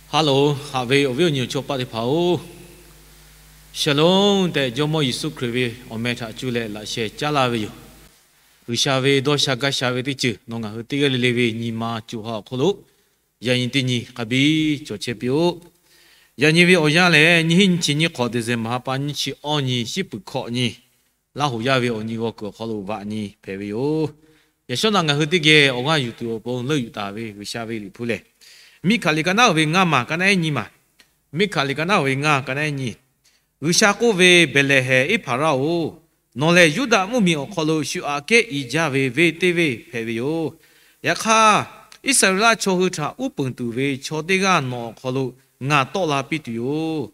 Haˉ loˬ, haꞈ ve awˬ viˉ awˬ nyi awˬ chawˇ paˆ teˇ hpaˍ-oˬ, Shalom tehꞈ Jawˇmawˇ Yeˍsuˆ Hkriꞈ ve awˬ meh htaꞈ cuˇ leh laꞈ sheh caˉ laˇ ve yoˬ. G'uiˬsha ve dawˇ sha gaˇ sha ve teˇ ceuˬ nawˬ ngaˬ hui teˇ g'aˇ le le ve nyi ma co ha awˬ hk'oˆ lo yaꞈ nyi teˇ nyi hk'a biˇ cawˬ chehˇ piˇ-oˆ. Yaꞈ nyi ve awˬ yanˇ lehˬ, nyiˇ hinˉ nyiˇ chi nyiˇ hk'awꞈ December ha pa nyiˇ chi awˇ nyi, shiˉ puiˍ hkawꞈ nyi, Laˇ hoꞈ yaˇ ve awˬ nyi g'aw kuiˬ awˬ hk'aw lo vaꞈ nyi hpehꞈ ve yoˬ. Yaꞈ shawˉ naꞈ ngaˬ hui teˇ geh awˬ g'aˇ yuˬ tuˬ awˬ pon leuˆ yuˬ taˍ ve G'uiˬsha ve liꞈ hpu lehˬ, Miˆhkaˍliˍ ka naˉ oˬ ve ngaˇ maˬ ka naˉ ehˉ nyi maˬ, Miˆhkaˍliˍ ka naˉ oˬ ve ngaˇ ka naˉ ehˉ nyi. G'uiˬsha k'oˆ ve, Behˍlehˍhehnˍ Eˇhpaˍraˆ-oˬ, nawˬ lehˬ Yuˇdaꞈ mvuhˇmiˬ awˬ hk'aw lo shu aꞈ kehˉ i jaˇ ve venˇ teˇ venˇ hpehꞈ ve yoˬ. Yaꞈ hk'aˇ, Iˉsaˍreˍlaˆ chaw hui htaꞈ uˉ peunˍ tuˬ ve chaw teˇ g'aˇ nawˬ awˬ hk'aw lo ngaˬ tawˆ la piˇ tuˬ yoˬ.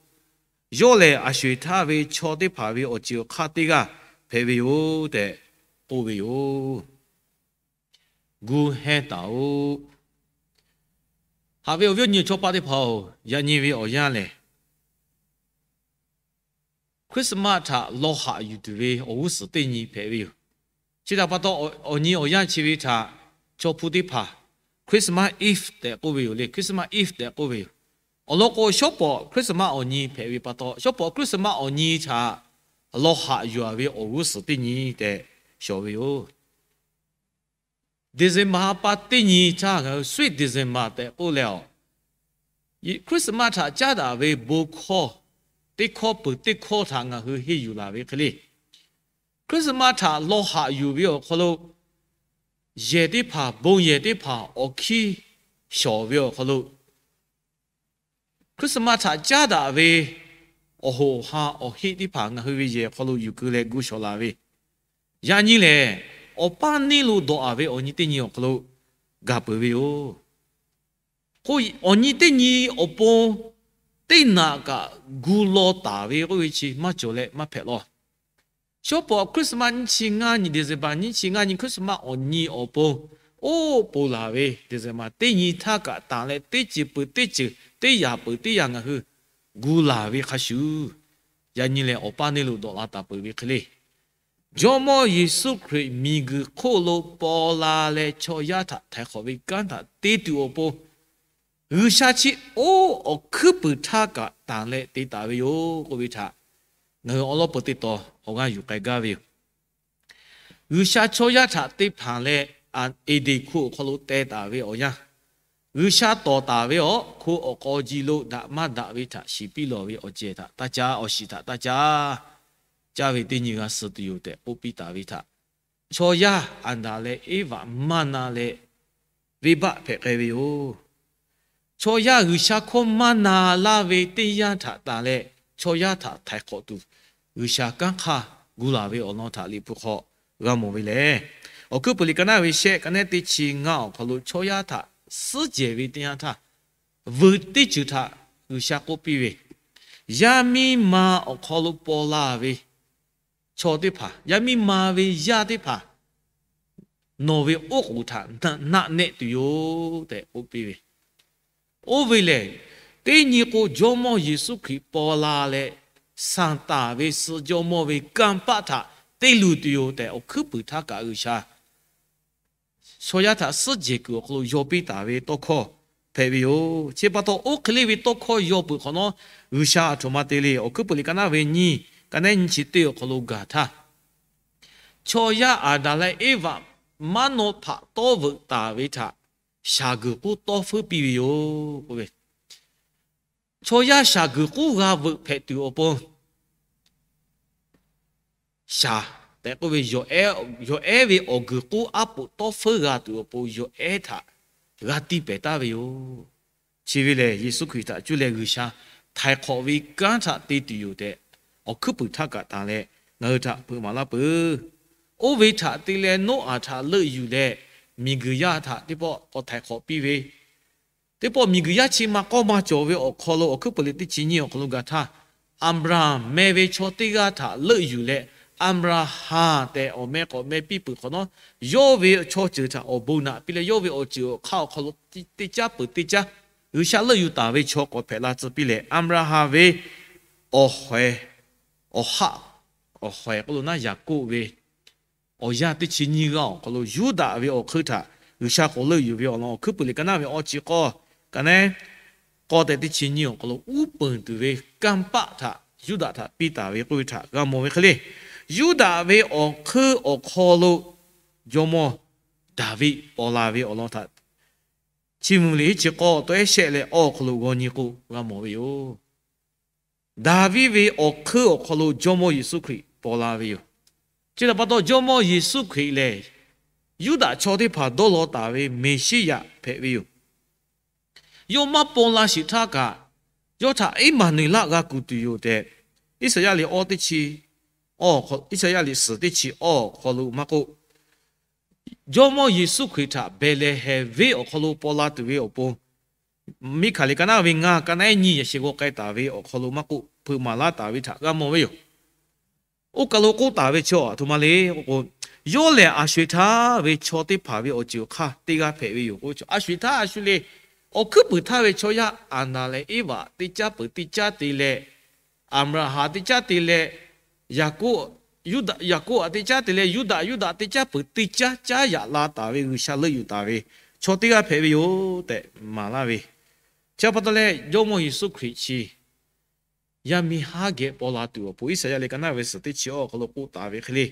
Yawˇ lehˬ, aˬ sho-eˬ htaˇ ve chaw teˇ hpaˍ ve awˬ ceuˬ awˬ hk'aˇ teˇ g'aˇ hpehꞈ ve yoˬ tehꞈ k'oˆ ve yoˬ. Gu hehnˇ taˍ-oꞈ. Haꞈ ve awˬ viˉ awˬ nyi awˬ chawˇ paˆ teˇ hpaˍ-oˬ, yaꞈ nyi ve awˬ yanˇ lehˬ, Christmas htaꞈ lawˇ haꞈ yuˬ tuˬ ve awˬ g'uˇ suhˍ teˇ nyi hpehꞈ ve yoˬ. Chi htaꞈ pa taw, awˬ nyi awˬ yanˇ chi ve htaꞈ chaw hpu teˇ hpaˍ Christmas Eve tehꞈ k'oˆ ve yoˬ le. Christmas Eve tehꞈ k'oˆ ve yoˬ. Awˬ lawn k'o, shawˉ pawˍ Christmas awˬ nyi hpehꞈ ve pa taw, shawˉ pawˍ Christmas awˬ nyi htaꞈ lawˇ haꞈ yuˬ-a ve awˬ g'uˇ suhˍ teˇ nyi tehꞈ shawˍ ve yoˬ. December ha pa teˇ nyi htaˇ ngaˬ hui Sweet December tehꞈ k'oˆ leh-aˬ, Christmas htaꞈ caˉ daꞈ ve bon hkawˇ teˇ hkawˇ peuˬ teˇ hkawˇ htaꞈ ngaˬ hui henˇ yuˬ laˬ ve hk'e le. Christmas htaꞈ lawˇ haꞈ yuˬ ve awˬ hk'aw lo yehˬ teˇ hpaˍ, bon yehˬ teˇ hpaˍ awˬ hkiˇ shawˍ ve awˬ hk'aw lo, Christmas htaꞈ caˉ daꞈ ve awˬ hoꞈ awˬ ha awˬ heˆ teˇ hpaˍ ngaˬ hui ve yehˬ awˬ hk'aw lo yuˬ keu leh gu shawˍ laˬ ve, yaꞈ nyi lehˬ, awˬ paˇ neˇ lo dawꞈ-a ve awˬ nyi teˇ nyi awˬ hk'aw lo gaˬ peuˬ ve yoˬ. K'o, awˬ nyi teˇ nyi awˬ pon teˇ naꞈ kaꞈ gu law taˍ ve k'oˆ ve chi maˇ cawˬ leh maˇ hpehꞈ law. Shawˉ pawˍ Christmas nyiˇ chi ngaˇ nyi, December nyiˇ chi ngaˇ nyi Christmas awˬ nyi awˬ pon, oˇ ponˬ laˬ ve December teˇ nyi htaˇ kaꞈ tanˬ leh, teˇ ceuˬ peuˬ teˇ ceuˬ, teˇ yaꞈ peuˬ teˇ yaꞈ ngaˬ hui gu laˬ ve hk'a shuˍ, yaꞈ nyi lehˬ awˬ paˇ neˇ lo dawꞈ la taˍ peuˬ ve hk'e le. Jawˇmawˇ Yeˍsuˆ Hkriꞈ miˬguiˬ hk'oˆ lo paw la leh chaw yaˇ htaꞈ htaiˍ hk'awꞈ ve kanˉ htaꞈ te tuˬ awˬ pon, G'uiˬsha chi oˇ awˬ hkuiˉ puiˍ htaˇ kaꞈ tanˬ leh te taˍ ve yoˬ k'oˆ ve htaꞈ ngaˬ hui awˉ lawˉ peu teˇ taw awˬ g'aˇ yuˬ k'ai gaˇ ve yoˬ. G'uiˬsha chaw yaˇ htaꞈ te hpanˍ leh, Eˍdenˍ hko awˬ hk'aw lo teh taˍ ve awˬ yanˇ, G'uiˬsha tawˍ taˍ ve awˬ hko awˬ k'aw ji lo daꞈ maˇ daꞈ ve htaꞈ shiˍ piˇ lawˬ ve awˬ cehˬ htaꞈ taˇ caˇ, awˬ shiˍ htaꞈ taˇ caˇ, caˇ ve teˇ nyi g'a suh tuˬ yoˬ tehꞈ k'oˆ piˇ taˍ ve htaꞈ chaw yaˇ Aˍdanˍ leh Eˇvaꞈ maˇ na leh, venˇbaˆ hpehꞈ k'ai ve yoˬ. Chaw yaˇ G'uiˬsha hkawˇ maˇ na laˇ ve teˇ yanˇ htaꞈ tanˬ leh, chaw yaˇ htaꞈ htaiˍ hk'awꞈ tuˬ G'uiˬsha kanˉ hk'aˇ gu laˬ ve awˬ lawn htaꞈ Liꞈ hpu hk'aw g'a mawˬ ve lehˬ, Awˬ hkuiˉ puiˍ liꞈ ka naˉ ve shehˆ, ka naˉ teˇ chi ngaˇ awˬ hk'aw lo chaw yaˇ htaꞈ suhˉ jehˬ ve teˇ yanˇ htaˇ, veuꞈ teˇ ceuˬ htaꞈ G'uiˬsha k'oˆ piˇ ve, yaˇ miˇ ma awˬ hk'aw lo paw la ve chaw teˇ hpaˍ, yaˇ miˇ ma ve yaˇ teˇ hpaˍ nawˬ ve oˉ k'oˍ htaꞈ naˆ nehˆ tuˬ yoˬ tehꞈ k'oˆ piˇ ve. Oˇ ve lehˬ, teˇ nyi k'o Jawˇmawˇ Yeˍsuˆ Hkriꞈ paw la leh, Saˍtanˍ ve suh jawˇmawˇ ve kanˇ paˆ htaꞈ te luˬ tuˬ yoˬ tehꞈ, awˬ hkuiˉ puiˍ htaˇ kaꞈ G'uiˬsha chaw yaˇ htaꞈ suhˉ jehˬ kuiˬ awˬ hk'aw lo yaw piˇ taˍ ve tawˇ hkawˇ hpehꞈ ve yoˬ. Chi pa taw, oˇ hk'e le ve tawˇ hkawˇ yaw peuˬ hk'awꞈ nawˉ, G'uiˬsha aˬ htoꞈ ma te le. Awˬ hkuiˉ puiˍ liꞈ ka naˉ ve nyiˇ, ka naˉ nyiˇ chi teˇ awˬ hk'aw lo gaˬ htaˇ, chaw yaˇ Aˍdanˍ leh Eˇvaꞈ maˇ naw hpaꞈ tawˇ veuꞈ taˍ ve htaꞈ shaˍ guiˬ k'uˉ tawˇ feuˉ piˇ ve yoˬ k'oˆ ve. Chaw yaˇ shaˍ guiˬ k'uˉ g'a veuꞈ hpehꞈ tuˬ awˬ pon, shaˍ tehꞈ k'oˆ ve, yawˬ ehˉ ve awˬ guiˬ k'uˉ aˉ poꞈ tawˇ feuˉ g'a tuˬ awˬ pon yawˬ ehˉ htaꞈ g'a tiˇ pehˍ taˍ ve yoˬ. Chi ve lehˬ, Yeˍsuˆ Hkriꞈ htaꞈ cuˇ leh G'uiˬsha htaiˍ hk'awꞈ ve kanˉ htaꞈ te tuˬ yoˬ tehꞈ, awˬ hkuiˉ puiˍ htaˇ kaꞈ tanˬ leh ngaˬ hui htaꞈ hpeuꞈ maˍ laˇ peuˬ. Oˇ ve htaꞈ te leh Noˉaꞈ htaꞈ leuˆ yuˬ leh, miˬguiˬ yaˇ htaꞈ teˇ pawˆ k'awꞈ htaiˍ hk'awꞈ piˇ ve, teˇ pawˆ miˬguiˬ yaˇ chi ma k'awˇ ma cawˬ ve awˬ hk'aw lo, awˬ hkuiˉ puiˍ liꞈ teˇ chi nyiˇ awˬ hk'aw lo gaˬ htaˇ, Aˍbraˍhanˍ meh ve chaw teˇ g'aˇ htaꞈ leuˆ yuˬ leh, Aˍbraˍhanˍ tehꞈ awˬ meh k'awꞈ meh piˇ peuˬ hk'awꞈ nawˉ, yawˇ ve chaw ceuˬ htaꞈ awˬ bon naꞈ piˇ leh, yawˇ ve awˬ ceuˬ awˬ hk'aˇ awˬ hk'aw lo teˇ caˉ peuˬ teˇ caˉ G'uiˬsha leuˆ yuˬ taˍ ve chaw k'awꞈ hpehꞈ la tcuh piˇ lehˬ, Aˍbraˍhanˍ ve awˬ hawehˍ, awˬ haˆ, awˬ hawehˍ k'oˆ lo naˉ Yaˍkoˆ ve awˬ yaˇ teˇ chi nyiˇ g'aˇ awˬ hk'aw lo Yuˇdaꞈ ve awˬ hk'eun htaꞈ G'uiˬsha k'awꞈ leuˆ yuˬ ve awˬ lawn, awˬ hkuiˉ puiˍ liꞈ ka naˉ ve awˬ chi k'awˇ, ka naˉ k'awˇ tehꞈ teˇ chi nyiˇ awˬ hk'aw lo uˉ peunˍ tuˬ ve kanˇ paˆ htaꞈ Yuˇdaꞈ htaꞈ piˇ taˍ ve k'oˆ ve htaꞈ g'a mawˬ ve hk'e le. Yuˇdaꞈ ve awˬ hkeuˇ awˬ hk'aw lo jawˇmawˇ Daˍviˆ paw la ve awˬ lawn htaꞈ Chiˇ mvuh liꞈ hiˉ chi k'awˇ tawˆ ehˉ shehˆ leh awˇ awˬ hk'aw lo g'aw nyi k'o g'a mawˬ ve yoˬ. Daˍviˆ ve awˬ hkeuˇ awˬ hk'aw lo Jawˇmawˇ Yeˍsuˆ Hkriꞈ paw la ve yoˬ. Chi htaꞈ pa taw, Jawˇmawˇ Yeˍsuˆ Hkriꞈ lehˬ, Yuˇdaꞈ chaw teˇ hpaˍ dawˇ law taˍ ve Meˍsiˉyaꞈ hpehꞈ ve yoˬ. Yawˇ maˇ paw la sheˍ htaˇ kaꞈ, yawˇ htaꞈ Eˇmaˍnuˍeˍlaˆ g'a kuˬ tuˬ yoˬ tehꞈ, Iˉsaˍyaˆ liꞈ awˇ teˇ chi, Iˉsaˍyaˆ liꞈ suhˍ teˇ chi awˇ awˬ hk'aw lo maˇ k'oˆ, Jawˇmawˇ Yeˍsuˆ Hkriꞈ htaꞈ Behˍlehˍhehnˍ venˇ awˬ hk'aw lo paw la tuˬ ve awˬ pon, Miˉhkaˍleˍ ka naˉ ve ngaˇ, ka naˉ ehˉ nyiˇ yaꞈ shehˍ g'aw k'ai taˍ ve awˬ hk'aw lo maˇ k'oˆ, hpeuꞈ maˍ laˇ taˍ ve htaꞈ g'a mawˬ ve yoˬ. Oˇ kaˬ lo k'oˆ taˍ ve chi aˬ htoꞈ ma le k'o, yawˇ lehˬ a sho eˬ htaˇ ve chaw teˇ hpaˍ ve awˬ ceuˬ awˬ hk'aˇ teˇ g'aˇ hpehꞈ ve yoˬ k'o, a sho eˬ htaˇ a shu le, awˬ hkuiˉ puiˍ htaˇ ve chaw yaˇ Aˍdanˍ leh Eˇvaꞈ teˇ caˉ peuˬ teˇ caˉ te leh, Aˍbraˍhanˍ teˇ caˉ te leh, Yaˍkoˆ, Yaˍkoˆ aꞈ teˇ caˉ te leh, Yuˇdaꞈ, Yuˇdaꞈ teˇ caˉ peuˬ teˇ caˉ caˉ yaꞈ la taˍ ve G'uiˬsha leuˆ yuˬ taˍ ve chaw teˇ g'aˇ hpehꞈ ve yoˬ tehꞈ maˍ laˇ ve. Chi pa taw leh, Jawˇmawˇ Yeˍsuˆ Hkriꞈ chi yaˇ miˇ haˉ geh paw la tuˬ awˬ pon, Iˉsaˍyaˆ liꞈ ka naˉ ve suhˍ teˇ chi awˇ awˬ hk'aw lo k'oˆ taˍ ve hk'e le,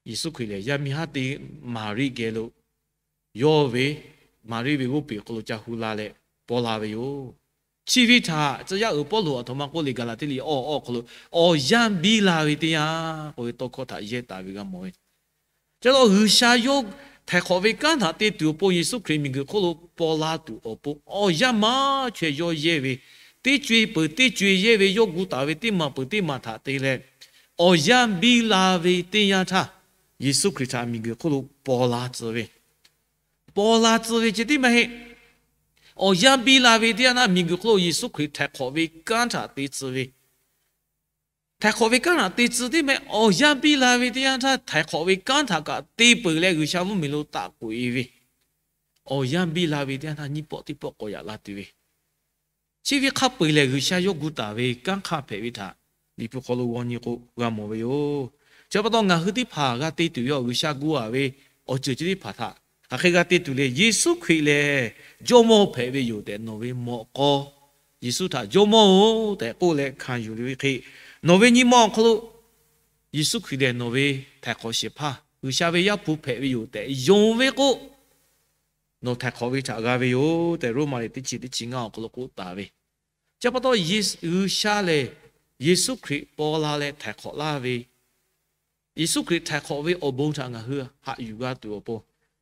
Yeˍsuˆ Hkriꞈ lehˬ yaˇ miˇ haˉ te Maˍriˆ geh lo yawˇ ve, Maˍriˆ ve g'oˇ peˬ awˬ hk'aw lo ca hu la leh paw la ve yoˬ. Chi ve htaꞈ tcuh yaˇ uiˍ Pawˇluꞈ aˬ htoꞈ ma k'oˆ le, Gaˍlaˍtiˆ liꞈ awˇ awˇ awˬ hk'aw lo, awˬ yanˇ biˇ la ve teˇ yanˇ k'oˆ ve tawˇ hkawˇ htaꞈ yehˇ taˍ ve g'a mawˬ ve. Chi pa taw G'uiˬsha yawˇ htaiˍ hk'awꞈ ve kanˉ htaꞈ te tuˬ awˬ pon Yeˍsuˆ Hkriꞈ miˬguiˬ hk'oˆ lo paw la tuˬ awˬ pon awˬ yanˇ maˇ chaweh yawˇ yehˇ ve, teˇ co-e peuˬ teˇ co-e yehˇ ve yawˇ gu taˍ ve teˇ maˬ peuˬ teˇ maˬ htaꞈ te leh, awˬ yanˇ biˇ la ve teˇ yanˇ htaˇ, Yeˍsuˆ Hkriꞈ htaꞈ miˬguiˬ hk'oˆ lo paw la tcuh ve, paw la tcuh ve ceh tiˉ maˇ heˆ. Awˬ yanˇ biˇ la ve teˇ yanˇ htaˇ miˬguiˬ hk'oˆ lo Yeˍsuˆ Hkriꞈ htaiˍ hk'awꞈ ve kanˉ htaꞈ te tcuh ve, htaiˍ hk'awꞈ ve kanˉ htaꞈ te tcuh tiˉ meh, awˬ yanˇ biˇ la ve teˇ yanˇ htaˇ htaiˍ hk'awꞈ ve kanˉ htaꞈ kaꞈ te peuˬ leh G'uiˬsha mvuhˇmiˬ lo taꞈ k'oꞈ-e ve, awˬ yanˇ biˇ la ve teˇ yanˇ htaˇ nyiˇ pawˆ teˇ pawˆ k'awꞈ yaꞈ la tuˬ ve, chi ve hk'a peu-eˬ lehˬ G'uiˬsha yawˇ gu taˍ ve kanˉ hk'aˇ hpehꞈ ve htaꞈ Liꞈ hpu hk'aw lo g'aw nyi k'o g'a mawˬ ve yoˬ. Chi pa taw ngaˬ hui teˇ hpaˍ g'a te tuˬ ve awˬ G'uiˬsha gu-a ve awˬ ceuˬ chi teˇ hpaˍ htaꞈ hk'aˬ hk'e g'a te tuˬ le. Yeˍsuˆ Hkriꞈ lehˬ Jawˇmawˇ hpehꞈ ve yoˬ tehꞈ nawˬ ve mawꞈ k'aw, Yeˍsuˆ htaꞈ Jawˇmawˇ-oˬ tehꞈ k'oˆ leh hkanˍ yuˬ ve hk'e, nawˬ ve nyi ma awˬ hk'aw lo Yeˍsuˆ Hkriꞈ lehˬ nawˬ ve htaiˍ hk'awꞈ shehˍ hpaˇ, G'uiˬsha ve Yaˇ hpu hpehꞈ ve yoˬ tehꞈ yonˍ ve k'o, nawˬ htaiˍ hk'awꞈ ve htaꞈ g'a ve yoˬ tehꞈ Roˉmaꞈ liꞈ teˇ chi teˇ chi ngaˇ awˬ hk'aw lo k'oˆ taˍ ve. Chi pa taw G'uiˬsha lehˬ Yeˍsuˆ Hkriꞈ paw la leh htaiˍ hk'awꞈ laˇ ve, Yeˍsuˆ Hkriꞈ htaiˍ hk'awꞈ ve awˬ bon htaꞈ ngaˬ hui haꞈ yuˬ g'a tuˬ awˬ pon,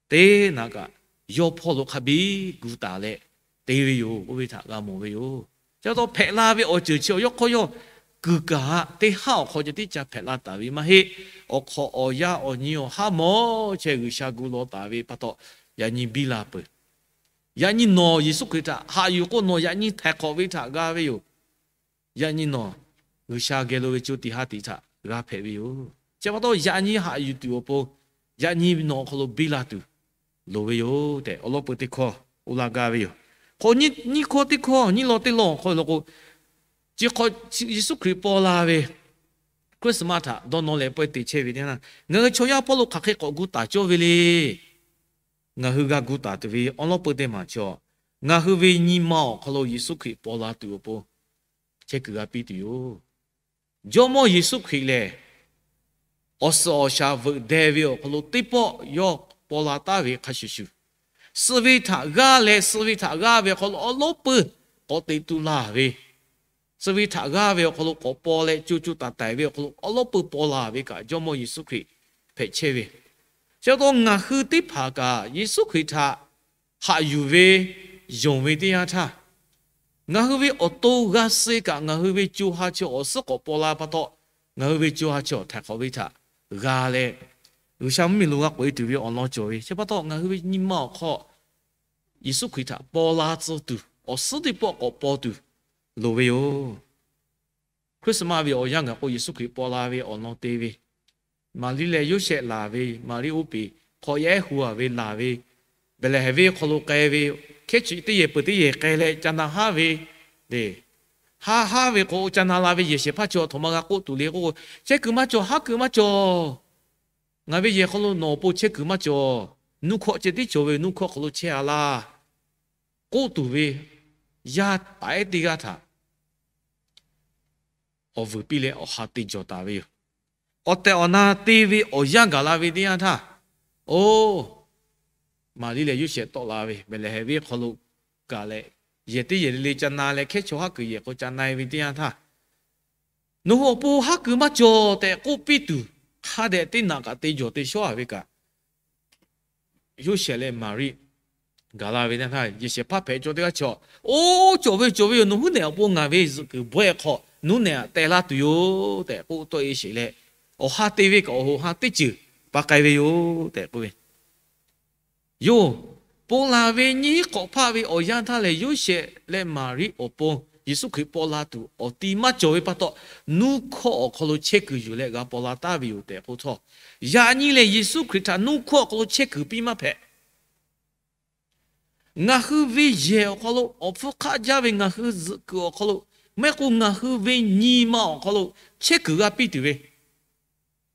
teˇ naꞈ kaꞈ yawˇ hpawˇ lo hk'a biˇ gu taˍ leh te ve yoˬ k'oˆ ve htaꞈ g'a mawˬ ve yoˬ. Chi pa taw hpehꞈ la ve awˬ ceuˬ chi awˬ yawˇ hk'aw yawˇ kuiˬ kaˬ ha teˇ haˉ awˬ hk'aw ceh tiˉ ca hpehꞈ la taˍ ve maˇ heˆ. Awˬ hk'awꞈ awˬ yaˇ awˬ nyi awˬ haˉ mawˬ chehˇ G'uiˬsha gu law taˍ ve pa taw, yaꞈ nyi biˇ la peuˬ. Yaꞈ nyi nawˬ Yeˍsuˆ Hkriꞈ htaꞈ haꞈ yuˬ k'o nawˬ yaꞈ nyi htaiˍ hk'awꞈ ve htaꞈ g'a ve yoˬ. Yaꞈ nyi nawˬ G'uiˬsha geh lo ve co tiꞈ ha tiꞈ htaꞈ g'a hpehꞈ ve yoˬ. Chi pa taw yaꞈ nyi haꞈ yuˬ tuˬ awˬ pon, yaꞈ nyi nawˬ awˬ hk'aw lo biˇ la tuˬ loˍ ve yoˬ tehꞈ awˬ lawn peu teˇ hkawˇ k'oˆ laˇ gaˇ ve yoˬ. Hk'awꞈ nyiˇ hkawˇ teˇ hkawˇ nyiˇ law teˇ law awˬ hk'aw lo k'o, chi hk'awꞈ Yeˍsuˆ Hkriꞈ paw la ve Christmas htaꞈ dawˇ nawˇ leh pawehˇ te chehˇ ve teˇ yanˇ, ngaˬ hui chaw yaˇ hpawˇ lo hk'aˬ hk'e k'awꞈ gu taˍ cawˇ ve le. Ngaˬ hui g'a gu taˍ tuˬ ve awˬ lawn peu teˇ maˬ chaw, ngaˬ hui ve nyi ma awˬ hk'aw lo Yeˍsuˆ Hkriꞈ paw la tuˬ awˬ pon chehˇ kuiˬ g'a piˇ tuˬ yoˬ. Jawˇmawˇ Yeˍsuˆ Hkriꞈ lehˬ, awˬ suhˍ awˬ shaˍ veuꞈ deh ve awˬ hk'aw lo teˇ pawˆ yawˇ paw la taˍ ve hk'a shuˍ shuˍ, suh ve htaꞈ g'aˇ leh suh ve htaꞈ g'aˇ ve awˬ hk'aw lo awˬ lawn peu k'awꞈ teꞈ tu laˬ ve, suh ve htaꞈ g'aˇ ve awˬ hk'aw lo k'awꞈ paw leh co co taiˍ taiˍ ve awˬ hk'aw lo awˬ lawn peu paw la ve kaꞈ Jawˇmawˇ Yeˍsuˆ Hkriꞈ hpehꞈ chehˇ ve. Chi pa taw ngaˬ hui teˇ hpaˍ kaꞈ Yeˍsuˆ Hkriꞈ htaꞈ haꞈ yuˬ ve, yonˍ ve teˇ yanˇ htaˇ, ngaˬ hui ve awˬ to g'a suh kaꞈ ngaˬ hui ve co ha chi awˬ suhˉ k'awꞈ paw la pa taw, ngaˬ hui ve co ha chi awˬ htaiˍ hk'awꞈ ve htaꞈ g'a leh, G'uiˬsha mvuhˇmiˬ lo g'a k'oꞈ-e tuˬ ve awˬ lawn cawˬ ve. Chi pa taw ngaˬ hui ve nyi ma awˬ hk'aw Yeˍsuˆ Hkriꞈ htaꞈ paw la tcuh tuˬ awˬ suhˉ teˇ pawˆ k'awꞈ paw tuˬ loˍ ve yoˬ. Christmas ve awˬ yanˇ gaˬ k'o Yeˍsuˆ Hkriꞈ paw la ve awˬ lawn te ve, Maˍriˆ leh Yoˇsehꞈ laˬ ve, Maˍriˆ oˇ peˬ hk'aw yaˇ ehˉ hu-a ve laˬ ve, Behˍlehˍhehnˍ venˇ hk'aw lo k'ai ve, hkehˉ chi teˇ yehˬ peuˬ teˇ yehˬ k'ai leh ca na haˉ ve, le, haˉ haˉ ve k'o ca na la ve yehˬ shehˍ hpaˇ chi aˬ htoꞈ ma g'a k'oˆ tuˬ le k'o, chehˇ kuiˬ maˇ cawˬ, haˉ kuiˬ maˇ cawˬ. Ngaˬ ve yehˬ hk'aw lo nawˬ awˬ pon chehˇ kuiˬ maˇ cawˬ. Nuˇ hkawˇ ceh tiˉ cawˬ ve, nuˇ hkawˇ hk'aw lo chehˇ-a laˇ k'oˆ tuˬ ve yaˇ paˍ ehˉ teˇ g'aˇ htaꞈ awˬ vuiˬ piˇ leh awˬ ha te jawˬ taˍ ve yoˬ. Awˬ tehˬ awˬ na te ve awˬ yanˇ gaˬ la ve teˇ yanˇ htaˇ, oˇ, Maˍriˆ leh Yoˇsehꞈ tawˆ la ve Behˍlehˍhehnˍ venˇ hk'aw lo kaꞈ leh, yehˬ teˇ yehˬ le le ca na leh hkehˉ chaw haˉ kuiˬ yehˬ hk'aw ca na-e ve teˇ yanˇ htaˇ, Nawˬ hui awˬ pon haˉ kuiˬ maˇ cawˬ tehꞈ k'oˆ piˇ tuˬ, hk'a dehꞈ teˇ naꞈ kaꞈ te jawˬ te shawˉ-a ve kaꞈ, Yoˇsehꞈ leh Maˍriˆ gaˬ la ve teˇ yanˇ htaˇ, yehˬ shehˍ hpaˇ hpehꞈ cawˬ teˇ g'aˇ chi, Oˇ, cawˬ ve cawˬ ve yoˬ. Nawˬ hui nehˬ awˬ pon ngaˬ ve zuhꞈ kuiˬ bawehˇ hk'aw nuˇ nehˬ aꞈ teh laˇ tuˬ yoˬ tehꞈ k'oˆ tawˆ-e sheˍ leh, awˬ ha te ve kaꞈ awˬ hoꞈ ha teˇ ceuˬ pa k'ai ve yoˬ tehꞈ k'oˆ ve yoˬ. Pon laˬ ve nyiˇ hk'awꞈ hpaˆ ve awˬ yanˇ htaˇ lehˬ, Yoˇsehꞈ leh Maˍriˆ awˬ pon Yeˍsuˆ Hkriꞈ paw la tuˬ awˬ ti maˇ cawˬ ve pa taw, nuˇ hkawˇ awˬ hk'aw lo chehˇ kuiˬ yuˬ leh g'a paw la taˍ ve yoˬ tehꞈ k'oˆ htawˇ, yaꞈ nyi lehˬ Yeˍsuˆ Hkriꞈ htaꞈ nuˇ hkawˇ awˬ hk'aw lo chehˇ kuiˬ piˇ maˇ hpehꞈ. Ngaˬ hui ve yehˬ awˬ hk'aw lo, awˬ hpfuhˇ hk'aˆ jaˇ ve ngaˬ hui zuhꞈ kuiˬ awˬ hk'aw lo, maˇ heˆ k'o ngaˬ hui ve nyi ma awˬ hk'aw lo chehˇ kuiˬ g'a piˇ tuˬ ve,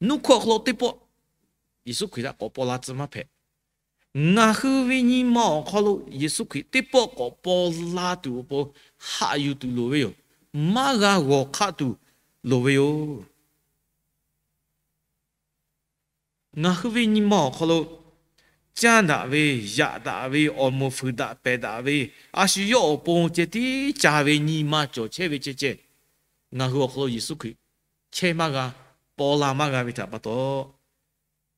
nuˇ hkawˇ awˬ hk'aw lo teˇ pawˆ Yeˍsuˆ Hkriꞈ htaꞈ k'awꞈ paw la tcuh maˇ hpehꞈ. Ngaˬ hui ve nyi ma awˬ hk'aw lo Yeˍsuˆ Hkriꞈ teˇ pawˆ k'awꞈ paw la tuˬ awˬ pon haꞈ yuˬ tuˬ loˍ ve yoˬ. Maˇ g'a g'awˬ hk'aˆ tuˬ loˍ ve yoˬ. Ngaˬ hui ve nyi ma awˬ hk'aw lo caˇ daꞈ ve, yaꞈ daꞈ ve, awˬ moˍ fuiˍ daꞈ pehˬ daꞈ ve, a shu yawˇ awˬ pon ceh tiˉ ca ve nyi ma cawˬ chehˇ ve ceh ceh, ngaˬ hui awˬ hk'aw lo Yeˍsuˆ Hkriꞈ chehˇ maˇ g'a, paw la maˇ g'a ve htaꞈ pa taw,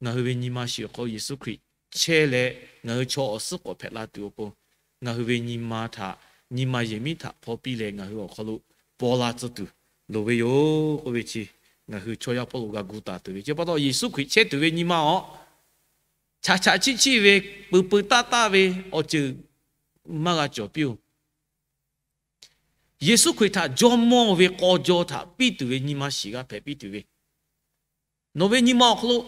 ngaˬ hui ve nyi ma shiˍ awˬ hk'aw lo Yeˍsuˆ Hkriꞈ chehˇ leh, ngaˬ hui chaw awˬ suhˉ k'awꞈ hpehꞈ la tuˬ awˬ pon, ngaˬ hui ve nyi ma htaꞈ, nyi ma yehˬ miˉ htaꞈ hpaw piˇ leh ngaˬ hui awˬ hk'aw lo paw la tcuh tuˬ loˍ ve yoˬ k'oˆ ve chi, ngaˬ hui chaw yaˇ hpawˇ lo g'a gu taˍ tuˬ ve. Chi pa taw Yeˍsuˆ Hkriꞈ chehˇ tuˬ ve nyi ma awˬ, chaꞈ chaꞈ chiˆ chiˆ ve, peuˬ peuˬ taˆ taˆ ve awˬ ceuˬ maˇ g'a cawˬ piˇ-oˬ. Yeˍsuˆ Hkriꞈ htaꞈ Jawˇmawˇ ve k'aw jaw htaꞈ piˇ tuˬ ve nyi ma shiˍ g'a hpehꞈ piˇ tuˬ ve. Nawˬ ve nyi ma awˬ hk'aw lo,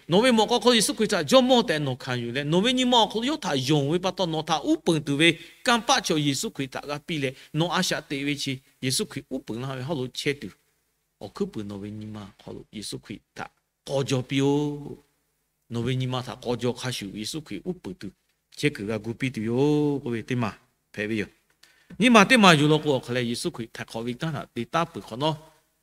nawˬ ve mawꞈ k'aw hk'aw lo Yeˍsuˆ Hkriꞈ htaꞈ Jawˇmawˇ tehꞈ nawˬ hkanˍ yuˬ leh, nawˬ ve nyi ma awˬ hk'aw lo yawˇ htaꞈ yonˍ ve pa taw nawˬ htaꞈ uˉ peunˍ tuˬ ve kanˇ paˆ chaw Yeˍsuˆ Hkriꞈ htaꞈ g'a piˇ leh, nawˬ a shaꞈ teꞈ ve chi Yeˍsuˆ Hkriꞈ uˉ peunˍ laˇ ve hawˉ lo chehˇ tuˬ, awˬ hkuiˉ puiˍ nawˬ ve nyi ma awˬ hk'aw lo Yeˍsuˆ Hkriꞈ htaꞈ k'aw jaw piˇ-oˆ. Nawˬ ve nyi ma htaꞈ k'aw jaw hk'a shuˍ Yeˍsuˆ Hkriꞈ uˉ peunˍ tuˬ chehˇ kuiˬ g'a gu piˇ tuˬ yoˬ k'oˆ ve teˇ maˬ hpehꞈ ve yoˬ. Nyiˇ maˬ teˇ maˬ yuˬ law k'o, awˬ hk'aˬ lehˬ Yeˍsuˆ Hkriꞈ htaiˍ hk'awꞈ ve kanˉ htaꞈ te taˉ peuˬ hk'awꞈ nawˉ,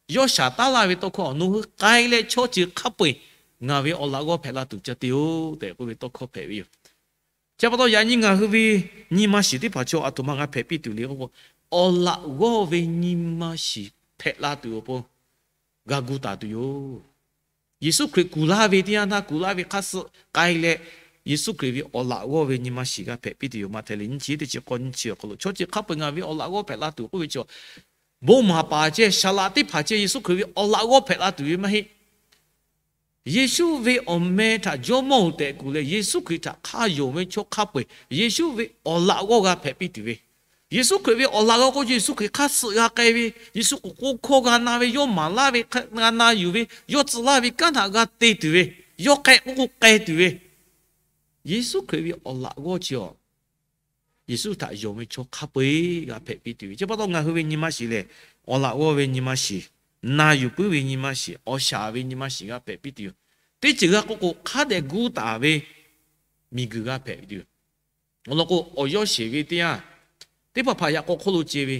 yawˇ shaˍ taˉ laˇ ve tawˇ hkawˇ, Nawˬ hui k'ai leh chaw ceuˬ hk'a peu-eˬ ngaˬ ve awˬ laꞈ g'awˇ hpehꞈ la tuˬ ca te-oˬ tehꞈ k'oˆ ve tawˇ hkawˇ hpehꞈ ve yoˬ. Chi pa taw yaꞈ nyi ngaˬ hui ve nyi ma shiˍ teˇ hpaˍ chaw aˬ htoꞈ ma g'a hpehꞈ piˇ tuˬ le k'o, awˬ laꞈ g'awˇ ve nyi ma shiˍ hpehꞈ la tuˬ awˬ pon g'a gu taˍ tuˬ yoˬ. Yeˍsuˆ Hkriꞈ kuˬ laˇ ve teˇ yanˇ htaˇ, kuˬ laˇ ve hk'aˇ suh k'ai leh, Yeˍsuˆ Hkriꞈ ve awˬ laꞈ g'awˇ ve nyi ma shiˍ g'a hpehꞈ piˇ tuˬ yoˬ. Maꞈhtehˍ liꞈ nyiˇ chi teˇ chi k'awˇ nyiˇ chi awˬ hk'aw lo, Chaw ceuˬ hk'a peu-eˬ ngaˬ ve awˬ laꞈ g'awˇ hpehꞈ la tuˬ k'oˆ ve chi, bon maˍ paˍ ceh, saˍ laꞈ teˇ hpaˍ ceh Yeˍsuˆ Hkriꞈ ve awˬ laꞈ g'awˇ hpehꞈ la tuˬ ve maˇ heˆ. Yeˍsuˆ ve awˬ meh htaꞈ Jawˇmawˇ-oˬ tehꞈ kuˬ leh, Yeˍsuˆ Hkriꞈ htaꞈ hk'a yonˍ ve chaw hk'a peu-eˬ Yeˍsuˆ ve awˬ laꞈ g'awˇ g'a hpehꞈ piˇ tuˬ ve. Yeˍsuˆ Hkriꞈ ve awˬ laꞈ g'awˇ k'o, Yeˍsuˆ Hkriꞈ hk'aˇ suh g'a k'ai ve, Yeˍsuˆ k'oˍ k'oˆ hkawˇ g'a na ve, yawˇ maˍ laˇ ve, g'a na yuˬ ve, yawˇ tcuh laˇ ve kanˉ htaꞈ g'a te tuˬ ve, yawˇ k'ai k'oˆ k'o k'ai tuˬ ve, Yeˍsuˆ Hkriꞈ ve awˬ laꞈ g'awˇ chi awˬ Yeˍsuˆ htaꞈ yonˍ ve chaw hk'a peu-eˬ g'a hpehꞈ piˇ tuˬ ve. Chi pa taw ngaˬ hui ve nyi ma shiˍ lehˬ, awˬ laꞈ g'awˇ ve nyi ma shiˍ, na yuˬ puiˉ ve nyi ma shiˍ, awˬ shaˍ ve nyi ma shiˍ g'a hpehꞈ piˇ tuˬ yoˬ. Teˇ ceuˬ g'a k'oˆ k'o, hk'a dehꞈ gu taˍ ve miˬguiˬ g'a hpehꞈ ve yoˬ. Awˬ lawn k'o, awˬ yawˇ sheˍ ve teˇ yanˇ, teˇ hpaˍ hpaˍ yaꞈ k'aw hk'oˆ lo ce ve,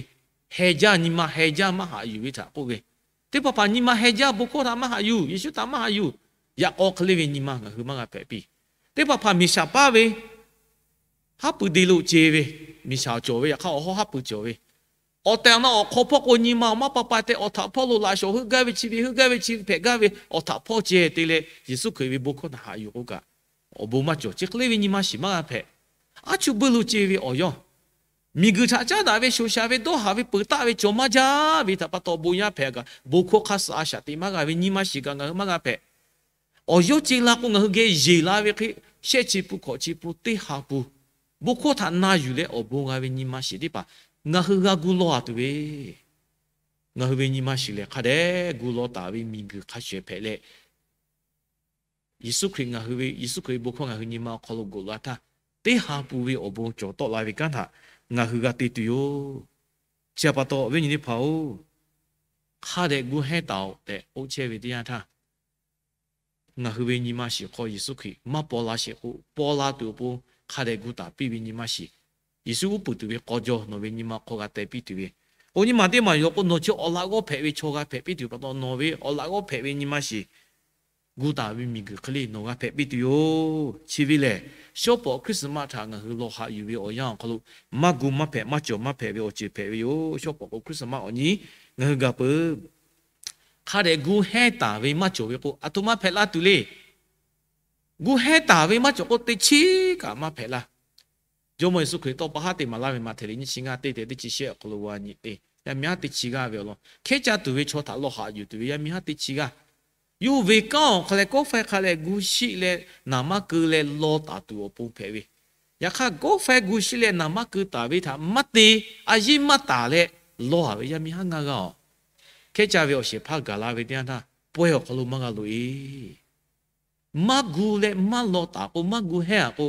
heh jaˇ, nyi ma heh jaˇ maˇ haꞈ yuˬ ve htaꞈ k'oˆ ve, teˇ hpaˍ hpaˍ nyi ma heh jaˇ, bon hkawˇ htaꞈ maˇ haꞈ yuˬ, Yeˍsuˆ htaꞈ maˇ haꞈ yuˬ, yaꞈ k'aw hk'e le ve nyi ma ngaˬ hui maˇ g'a hpehꞈ piˇ. Teˇ hpaˍ hpaˍ miˬ shaˍ paˇ ve, haˉ pui de lo ce ve, miˬ shaˍ cawˬ ve, yaꞈ hk'aˇ awˬ hawˉ haˉ pui cawˬ ve, awˬ tehˬ awˬ na awˬ hk'aw hpawˇ k'o nyi ma awˬ maˇ pa pa te, awˬ htaꞈ hpawˇ lo laꞈ shawˍ heuˆ gaˇ ve chi ve, heuˆ gaˇ ve chi ve hpehꞈ gaˇ ve, awˬ htaꞈ hpawˇ ceh te leh Yeˍsuˆ Hkriꞈ ve bon hkawˇ htaꞈ haꞈ yuˬ k'o kaꞈ, awˬ bon maˇ cawˬ. Chi hk'e le ve nyi ma shiˍ maˇ g'a hpehꞈ. Aˉ chuˇ buiˇ lo ce ve awˬ yawˇ, miˬguiˬ htaꞈ caˉ daꞈ ve, shoˍ shaˍ ve, dawˇ haˍ ve, peuˬ taˆ ve cawˬ maˇ jaˇ ve htaꞈ pa taw bon yaˇ hpehꞈ kaꞈ, bon hkawˇ hk'aˇ suh a shaꞈ teꞈ maˇ g'a ve nyi ma shiˍ kaꞈ ngaˬ hui maˇ g'a hpehꞈ. Awˬ yawˇ ce la k'o ngaˬ hui geh yeˬ la ve hk'e, shehˆ chi pun hkawꞈ chi pun teˇ ha pun, bon hkawˇ htaꞈ na yuˬ leh awˬ bon g'a ve nyi ma shiˍ teˇ hpaˍ ngaˬ hui g'a gu law-a tuˬ ve. Ngaˬ hui ve nyi ma shiˍ lehˬ, hk'a dehꞈ gu law taˍ ve miˬguiˬ hk'a shehˍ hpehꞈ leh, Yeˍsuˆ Hkriꞈ ngaˬ hui ve, Yeˍsuˆ Hkriꞈ ve bon hkawˇ ngaˬ hui nyi ma awˬ hk'aw lo g'oꞈ la htaˇ, teˇ ha pun ve awˬ bon cawˬ tawˆ la ve kanˉ htaꞈ ngaˬ hui g'a te tuˬ yoˬ. Chi pa taw, awˬ viˉ nyi teˇ hpaˍ-oˬ, hk'a dehꞈ gu hehnˇ taˍ-oꞈ tehꞈ k'oˆ chehˇ ve teˇ yanˇ htaˇ, ngaˬ hui ve nyi ma shiˍ hk'aw Yeˍsuˆ Hkriꞈ maˇ paw la sheˍ k'o, paw la tuˬ awˬ pon hk'a dehꞈ gu taˍ piˇ ve nyi ma shiˍ, Yeˍsuˆ uˉ peunˍ tuˬ ve k'aw jaw nawˬ ve nyi ma hk'aw g'a teh piˇ tuˬ ve, oˇ nyi ma teˇ maˬ yoˬ k'o, nawˬ chi awˬ laꞈ g'awˇ hpehꞈ ve chaw g'a hpehꞈ piˇ tuˬ pa taw, nawˬ ve awˬ laꞈ g'awˇ hpehꞈ ve nyi ma shiˍ gu taˍ ve miˬguiˬ hk'e le nawˬ g'a hpehꞈ piˇ tuˬ yoˬ. Chi ve lehˬ, shawˉ pawˍ Christmas htaꞈ ngaˬ hui law haꞈ yuˬ ve awˬ yanˇ awˬ hk'aw lo, maˇ gu maˇ hpehꞈ maˇ cawˬ maˇ hpehꞈ ve awˬ ceuˬ hpehꞈ ve yoˬ. Shawˉ pawˍ k'o Christmas awˬ nyi ngaˬ hui ga peuˬ. Hk'a dehꞈ gu hehnˇ taˍ ve maˇ cawˬ ve k'o, aˬ htoꞈ ma hpehꞈ la tuˬ le. Gu hehnˇ taˍ ve maˇ cawˬ k'o, teˇ chiˉ kaꞈ maˇ hpehꞈ laˇ. Jawˇmawˇ Yeˍsuˆ Hkriꞈ tawˇ pa haˉ te maˍ laˇ ve Maꞈhtehˍ liꞈ nyiˇ chi ngaˇ teˇ tehꞈ teˇ chi shehˆ awˬ hk'aw lo g'a nyi te, yaˇ miˇ haˉ teˇ chi g'aˇ ve awˬ lawn hkehˉ caˇ tuˬ ve chaw htaꞈ law haꞈ yuˬ tuˬ ve yaˇ miˇ haˉ teˇ chi g'aˇ, yawˇ hui ve kanˉ awˬ hk'aw leh kawˆ faiˇ hk'a leh gu shiˆ leh naˍ maˇ keu leh law taˍ tuˬ awˬ pon hpehꞈ ve. Yaꞈ hk'aˇ, kawˆ faiˇ gu shiˆ leh naˍ maˇ keu taˍ ve htaꞈ maˇ te, a yiˉ maˇ taˍ leh law haꞈ ve yaˇ miˇ haˉ ngaˇ g'aˇ awˬ hkehˉ caˇ ve awˬ shehˍ hpaˇ gaˬ la ve teˇ yanˇ htaˇ, pawehˇ awˬ hk'aw lo maˇ g'a loꞈ e. Maˇ gu leh maˇ law taˍ k'o, maˇ gu hehnˇ a k'o,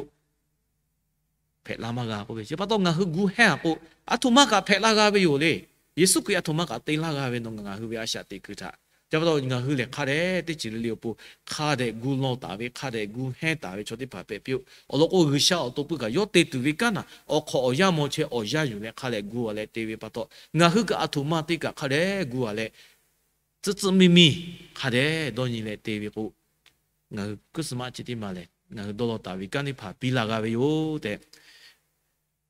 hpehꞈ la maˇ g'a k'oˆ ve. Chi pa taw ngaˬ hui gu hehnˇ a k'o, aˬ htoꞈ ma kaꞈ hpehꞈ laˇ g'a ve yoˬ le. Yeˍsuˆ Hkriꞈ aˬ htoꞈ ma kaꞈ te laˇ g'a ve nawˬ ngaˬ hui ve a shaꞈ teꞈ kuiˬ htaꞈ. Chi pa taw ngaˬ hui lehˬ hk'a dehꞈ teˇ ceuˬ le le awˬ pon, hk'a dehꞈ gu law taˍ ve, hk'a dehꞈ gu hehnˇ taˍ ve chaw teˇ hpaˍ hpehꞈ piˇ-oˆ. Awˬ lawn k'o, G'uiˬsha awˬ to pui kaꞈ yawˇ te tuˬ ve kanˉ naˬ, awˬ hk'awꞈ awˬ yanˇ maw chehˇ awˬ yanˇ yuˬ leh hk'a dehꞈ gu a leh te ve pa taw, ngaˬ hui kaꞈ aˬ htoꞈ ma te kaꞈ hk'a dehꞈ gu a leh, tcuhˉ tcuhˉ miˇ miˇ hk'a dehꞈ dawˇ nyi leh te ve k'o, ngaˬ hui Christmas chi teˇ maˬ lehˬ, ngaˬ hui dawˇ law taˍ ve kanˉ teˇ hpaˍ piˇ laˇ g'a ve yoˬ tehꞈ,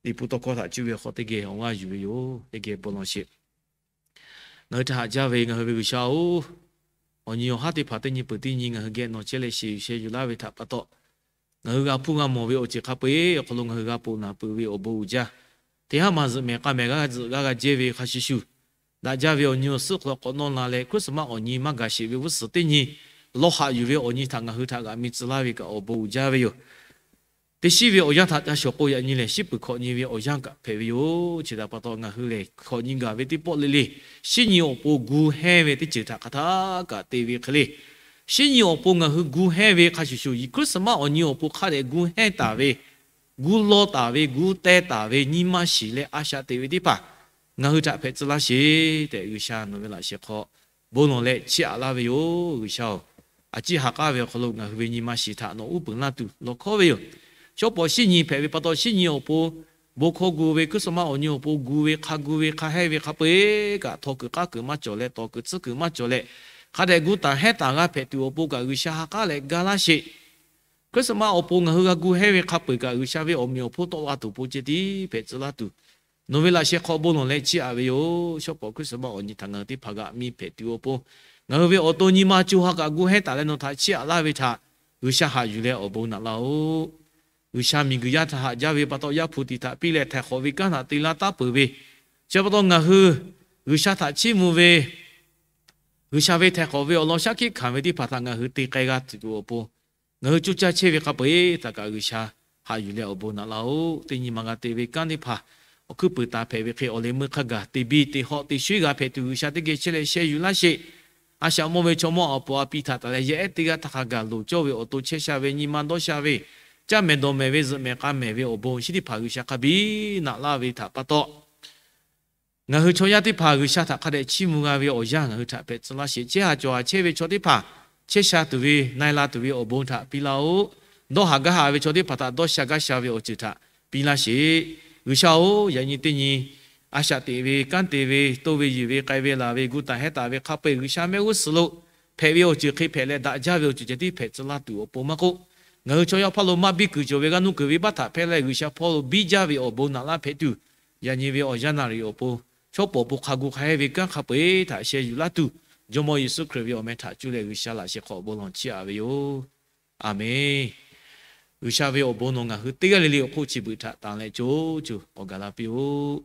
Liꞈ hpu tawˇ hkawˇ htaꞈ cuˇ ve hk'aw teˇ geh awˬ g'aˇ yuˬ ve yoˬ. Teˇ geh bon lawˬ sheˍ. Ngaˬ hui htaꞈ haꞈ jaˇ ve ngaˬ hui ve G'uiˬsha-oˬ, awˬ nyi awˬ haˉ teˇ hpaˍ teˇ nyi peuˬ teˇ nyi ngaˬ hui geh nawˬ chehˇ leh sheˍ yuˬ sheh yuˬ laˇ ve htaꞈ pa taw, ngaˬ hui g'a hpuˇ g'a mawˬ ve awˬ ceuˬ hk'a peu-eˬ awˬ hk'aw lo ngaˬ hui g'a ponˬ naˬ peuˬ ve awˬ bon uiˍ jaˇ. Teˇ haˉ ma zuhꞈ mehˍ k'a mehˍ g'aˇ zuhꞈ g'aˇ g'a jehˇ ve hk'a shuˍ shuˍ, daꞈ jaˇ ve awˬ nyi awˬ suhˉ hk'aw lo k'awꞈ nawˇ la leh, Christmas awˬ nyi maˇ gaˬ sheˍ ve g'uˇ suhˍ teˇ nyi law haꞈ yuˬ ve awˬ nyi htaꞈ ngaˬ hui htaꞈ g'aꞈ mi tcuh laˇ ve kaꞈ awˬ bon uiˍ jaˇ ve yoˬ. Teˇ shiˉ ve awˬ yanˇ htaꞈ ca shawˍ k'o, yaꞈ nyi lehˬ shiˉ peuˬ hkawꞈ nyi ve awˬ yanˇ kaꞈ hpehꞈ ve yoˬ. Chi htaꞈ pa taw, ngaˬ hui lehˬ hkawꞈ nyi gaˬ ve teˇ pawˆ le le, shiˉ nyi awˬ pon gu hehnˇ ve teˇ ceuˬ htaꞈ hk'aˬ htaˇ kaꞈ te ve hk'e le. Shiˉ nyi awˬ pon ngaˬ hui gu hehnˇ ve hk'a shuˍ shuˍ, Christmas awˬ nyi awˬ pon hk'a dehꞈ gu hehnˇ taˍ ve, gu law taˍ ve, gu teh taˍ ve nyi ma shiˍ leh a shaꞈ teꞈ ve teˇ hpaˍ ngaˬ hui htaꞈ hpehꞈ tcuh laˇ sheˍ tehꞈ, G'uiˬsha nawˬ ve laꞈ sheh hk'aw bon lawˬ leh chiˇ aꞈ laˇ ve yoˬ. G'uiˬsha-oˬ, a ciˉ ha k'aˉ ve awˬ hk'aw lo ngaˬ hui ve nyi ma shiˍ htaꞈ nawˬ uˉ peunˍ laˇ tuˬ lawˬ hkawˉ ve yoˬ. Shawˉ pawˍ shiˉ nyi hpehꞈ ve pa taw, shiˉ nyi awˬ pon bon hkawˇ gu ve, Christmas awˬ nyi awˬ pon gu ve, hk'a gu ve, hk'a hehnˇ ve hk'a peu-eˬ kaꞈ, htaw kuiˬ k'aˉ kuiˬ maˇ cawˬ leh, tawˍ kuiˬ tsuhˇ kuiˬ maˇ cawˬ leh, hk'a dehꞈ gu taˍ hehnˇ taˍ g'a hpehꞈ tuˬ awˬ pon kaꞈ, G'uiˬsha ha k'aˉ leh ga laˇ sheˍ. Christmas awˬ pon ngaˬ hui g'a gu hehnˇ ve hk'a peu-eˬ kaꞈ, G'uiˬsha ve awˬ meꞈ awˬ hponˇ tawˆ la tuˬ awˬ pon ceh tiˉ hpehꞈ tcuh laˇ tuˬ, nawˬ ve laꞈ sheh hk'aw bon lawˬ leh chiˇ aꞈ ve yoˬ. Shawˉ pawˍ Christmas awˬ nyi htaꞈ ngaˬ hui teˇ hpaˍ g'aꞈ mi hpehꞈ tuˬ awˬ pon, ngaˬ hui ve awˬ to nyi ma co ha kaꞈ gu hehnˇ taˍ leh nawˬ htaꞈ chiˇ aꞈ laˇ ve htaꞈ G'uiˬsha haꞈ yuˬ leh awˬ bon naꞈ laˇ-oˆ. G'uiˬsha miˬguiˬ yaˇ htaꞈ haꞈ jaˇ ve pa taw, Yaˇ hpu tiꞈ htaꞈ piˇ leh htaiˍ hk'awꞈ ve kanˉ htaꞈ te laˇ taˉ peuˬ ve, chi pa taw ngaˬ hui G'uiˬsha htaꞈ chiˇ mvuh ve, G'uiˬsha ve htaiˍ hk'awꞈ ve awˬ lawn shaˉ hkiˆ hkanˍ ve teˇ hpaˍ htaꞈ ngaˬ hui te k'ai g'a tuˬ awˬ pon, ngaˬ hui coˇ caˇ chehˇ ve hk'a peu-eˬ htaꞈ kaꞈ G'uiˬsha haꞈ yuˬ leh awˬ bon naꞈ laˇ-oˆ. Teˇ nyi ma g'a te ve kanˉ teˇ hpaˍ awˬ hkuiˉ puiˍ taˍ hpehꞈ ve hk'e, awˬ lehˬ meuˇ hk'a gaˬ te biˇ te hawˆ te shuiˉ g'a hpehꞈ tuˬ, G'uiˬsha teˇ geh chehˇ leh sheh yuˬ laˇ sheˍ. A shaꞈ mawˇ ve chaw mawˇ awˬ puˍ a pi htaꞈ taˍ leh, yaˇ ehˉ teˇ g'aˇ htaˇ hk'a gaˬ loˍ cawˇ ve awˬ to chehˇ sha ve, nyi ma dawˇ sha ve, caˇ mehˍ dawˬ mehˍ ve, zuhꞈ mehˍ k'a mehˍ ve awˬ bon chi teˇ hpaˍ G'uiˬsha hk'a biˇ naꞈ laˇ ve htaꞈ pa taw, ngaˬ hui chaw yaˇ teˇ hpaˍ G'uiˬsha htaꞈ hk'a dehꞈ chiˇ mvuh g'a ve awˬ yanˇ ngaˬ hui htaꞈ hpehꞈ tcuh laˇ sheˍ. Chehˇ ha cawˬ ha chehˇ ve chaw teˇ hpaˍ chehˇ sha tuˬ ve, na e la tuˬ ve awˬ bon htaꞈ piˇ laˇ-oˆ. Dawˇ haˍ gaˇ haˍ ve chaw teˇ hpaˍ htaꞈ dawˇ sha gaˇ sha ve awˬ ceuˬ htaꞈ piˇ laˇ sheˍ. G'uiˬsha-oˬ, yaꞈ nyi teˇ nyi a shaꞈ teꞈ ve, kanˉ te ve, toˇ ve yuˬ ve, k'ai ve laˬ ve, gu taˍ hehnˇ taˍ ve hk'a peu-eˬ G'uiˬsha mehˆ g'uˇ suhˍ lo hpehꞈ ve awˬ ceuˬ hk'e hpehꞈ leh, daꞈ jaˇ ve awˬ ceuˬ ceh tiˉ hpehꞈ tcuh laˇ tuˬ awˬ pon maˇ k'oˆ, ngaˬ hui chaw yaˇ hpawˇ lo maˇ biˇ kuiˬ cawˬ ve g'aˇ nuˇ kuiˬ venˇbaˆ htaꞈ hpehˇ leh, G'uiˬsha hpawˇ lo biˇ jaˇ ve awˬ bon naꞈ laˇ hpehꞈ tuˬ, yaꞈ nyi ve awˬ yanˇ naˍ riˍ awˬ pon, shawˉ pawˍ awˬ pon hk'a gu hk'a hehnˇ ve kanˉ hk'a peu-eˬ htaꞈ sheh yuˬ laˇ tuˬ, Jawˇmawˇ Yeˍsuˆ Hkriꞈ ve awˬ meh htaꞈ cuˇ leh G'uiˬsha laꞈ sheh hk'aw bon lawˬ chiˇ aꞈ ve yoˬ. Aˬmenˍ. G'uiˬsha ve awˬ bon nawˬ ngaˬ hui teˇ g'aˇ le le awˬ hk'oˆ chi beuꞈ htaꞈ tanˍ leh co co awˬ gaˬ la piˇ-oˆ.